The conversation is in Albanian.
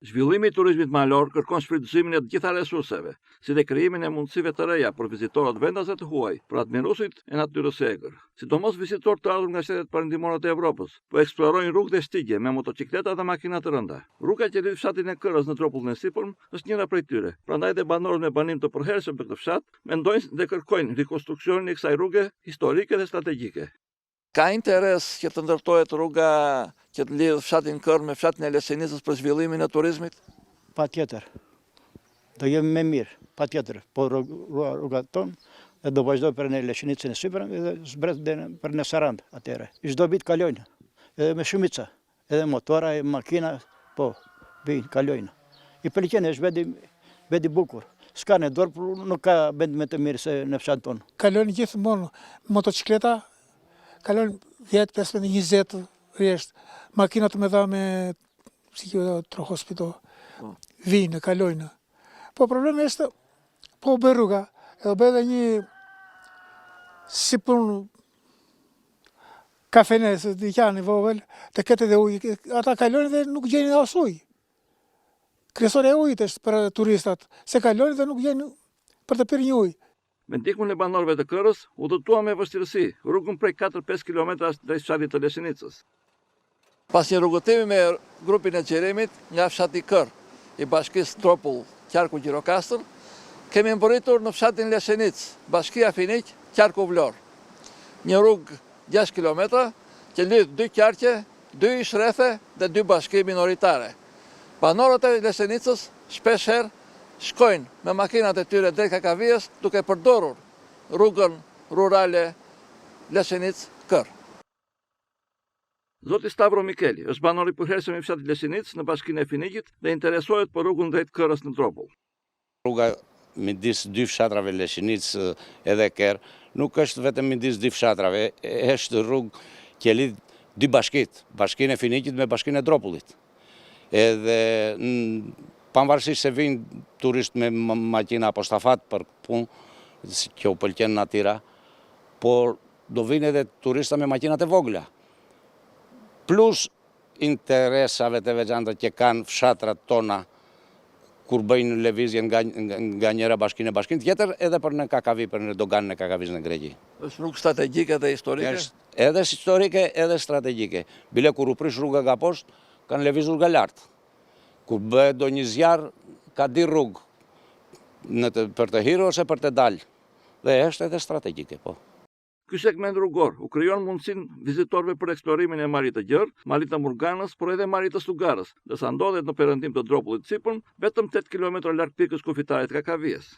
Zhvillimi i turizmit malor kërkon shfrytëzimin e të gjitha resurseve, si dhe krijimin e mundësive të reja për vizitorët vendas e të huaj, për admiruesit e natyrës së egër. Sidomos vizitorë të ardhur nga shtetet perëndimore të Evropës, po eksplorojnë rrugë dhe shtigje me motoçikleta dhe makina të rënda. Rruga që lidh fshatin e Kërës në Dropullin e Sipërm është njëra prej tyre, prandaj dhe banorët me banim të përhershëm në këtë fshat mendojnë dhe kërkojnë rikonstruksionin e kësaj rruge historike dhe strategjike. Ka interes që të ndërtohet rruga që të lidhë fshatin Kërr me fshatin e Leshenicës për zhvillimin e turizmit? Patjetër. Do jemi më mirë, patjetër. Po rruga tonë e do vazhdoj për në Leshenicën e sipërm edhe zbret dhe për në Sarandë atëherë. Çdo vit kalojnë, edhe me shumica, edhe motora, e makina, po, vijnë, kalojnë. I pëlqen, është vend i, vend i bukur. S'ka në Dropull, nuk ka vend më të mirë se në fshatin tonë. Kalojnë gjithmonë motoçikleta, kalojnë 10, 15, 20 rresht, makina të mëdha me si kjo trohospito, po. vijnë, kalojnë. Po problemi është, po u bë rruga, edhe u bë edhe një si punë kafene, se dyqan i vogël, të ketë edhe ujë, ata kalojnë dhe nuk gjejnë as ujë. Kryesore e ujit është për turistat, se kalojnë dhe nuk gjejnë për të pirë një ujë. Me ndihmën e banorëve të Kërës, udhëtuam me vështirësi rrugën prej katër-pesë kilometrash drejt fshatit të Leshenicës. Pas një rrugëtimi me grupin e xhirimit nga fshati Kërr i bashkisë Dropull, qarku Gjirokastër, kemi mbërritur në fshatin Leshenicë, bashkia Finiq, qarku Vlorë. Një rrugë gjashtë kilometra që lidh dy qarqe, dy ish-rrethe dhe dy bashki minoritare. Banorët e Leshenicës shpeshherë shkojnë me makinat e tyre drejt Kakavijës duke përdorur rrugën rurale Leshenicë-Kërr. Zoti Stavro Mikeli është banor i përhershëm i fshatit Leshenicë në bashkinë e Finiqit dhe interesohet për rrugën drejt Kërrës në Dropull. Rruga midis dy fshatrave Leshenicë edhe Kerr nuk është vetëm midis dy fshatrave, është rrugë që lidh dy bashkitë, bashkinë e Finiqit me bashkinë e Dropullit. Edhe pavarësisht se vijnë turistë me makina apo stafat për punë, që u pëlqen natyra, por do vijnë edhe turista me makinat e vogla. Plus interesave të veçanta që kanë fshatrat tona kur bëjnë lëvizjen nga nga njëra bashki në bashkinë tjetër edhe për në Kakavi për në doganën e Kakavisë në Greqi. Është rrugë strategjike dhe historike? Është edhe historike edhe strategjike. Bile kur u prish rruga nga poshtë, kanë lëvizur nga lart. Kur bëhet ndonjë zjarr, ka dy rrugë në të, për të hyrë ose për të dalë. Dhe është edhe strategjike, po. Ky segment rrugor u krijon mundësinë vizitorëve për eksplorimin e Malit të Gjerë, Malit të Murganës, por edhe Malit të Sugarës, ndërsa ndodhet në perëndim të Dropullit të Sipërm, vetëm 8 kilometra larg pikës kufitare të Kakavijës.